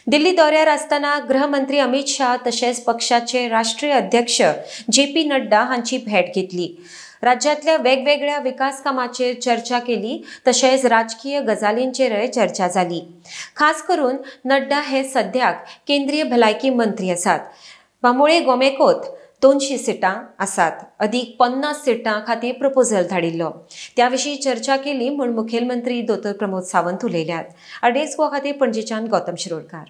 दिल्ली दौऱ्यार आसतना गृहमंत्री अमित शाह तशेंच पक्षाचे राष्ट्रीय अध्यक्ष जे पी नड्डा हांची भेट घेतली. राज्यांतल्या वेगवेगळ्या विकास कामाचेर चर्चा केली तशेंच राजकीय गजालींचेरय चर्चा जाली. खास करून नड्डा हे सद्याक केंद्रीय भलायकी मंत्री आसात. बांबोळे गोमेकोत 200 सिटां आसात, अदीक 50 सिटां खातीर प्रपोजल धाडिल्लो. त्या विशीं चर्चा केली म्हूण मुखेलमंत्री दोतोर प्रमोद सावंत उलयल्यात. आरडीएक्स गोवा खातीर पणजेच्यान गौतम शिरोडकार.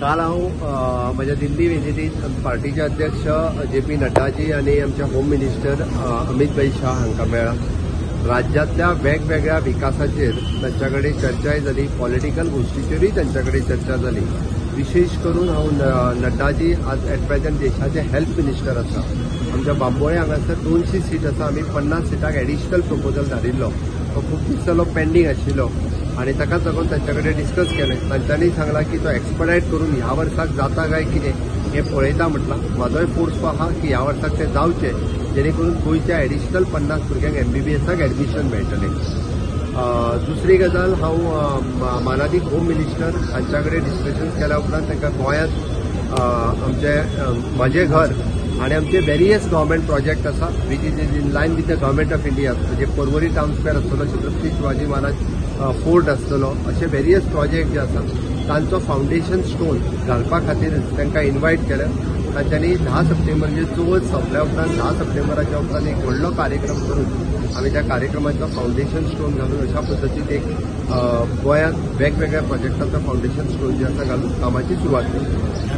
काल हांव म्हज्या दिल्ली विजिटींत पार्टीचे अध्यक्ष जे पी नड्डाजी आनी आमचे होम मिनिस्टर अमित भाई शाह हांकां मेळ्ळा. राज्यांतल्या वेगवेगळ्या विकासाचेर तांच्या कडेन चर्चाय जाली, पॉलिटिकल गोश्टीचेरूय तांच्या कडेन चर्चा जाली. विशेष करून हांव नड्डाजी आज एट प्रेझेंट देशाचे हेल्थ मिनिस्टर आसा. आमच्या बांबोळे हांगासर 200 सीट आसा, आमी 50 सिटांक एडिशनल प्रपोजल धाडिल्लो. तो खूब दीस जालो पेंडींग आशिल्लो आनी ताकाच लागून तांच्या कडेन डिस्कस केलें. तांच्यांनी सांगलां की तो एक्सपडायट करून ह्या वर्साक जाता काय कितें हें पळयता म्हटलां. म्हाजोय फोर्स आहा की ह्या वर्साक तें जावचें, जेणे करून गोंयच्या एडिशनल 50 भुरग्यांक एमबीबीएसाक एडमिशन मेळटलें. दुसरी गजाल, हांव मानादीक होम मिनिस्टर हांच्या कडेन डिस्कशन केल्या उपरांत तांकां गोंयांत आमचे म्हजें घर आनी आमचे वेरियस गव्हर्मेंट प्रोजेक्ट आसा which is in line with the government of India, म्हणजे पर्वरी टावन स्क्वेअर आसतलो, छत्रपती शिवाजी महाराज फोर्ट आसतलो, अशे वेरियस प्रोजेक्ट जे आसा तांचो फावंडेशन स्टोन घालपा खातीर तांकां इन्वायट केलें. तांच्यांनी 10 सप्टेंबर म्हणजे चवथ सोंपल्या उपरांत 10 सप्टेंबराच्या उपरांत एक व्हडलो कार्यक्रम करून आमी त्या कार्यक्रमाचो फावंडेशन स्टोन घालून अशा पद्दतीन एक गोंयांत वेगवेगळ्या प्रोजेक्टाचो फावंडेशन स्टोन जे आसा घालून कामाची सुरवात केली.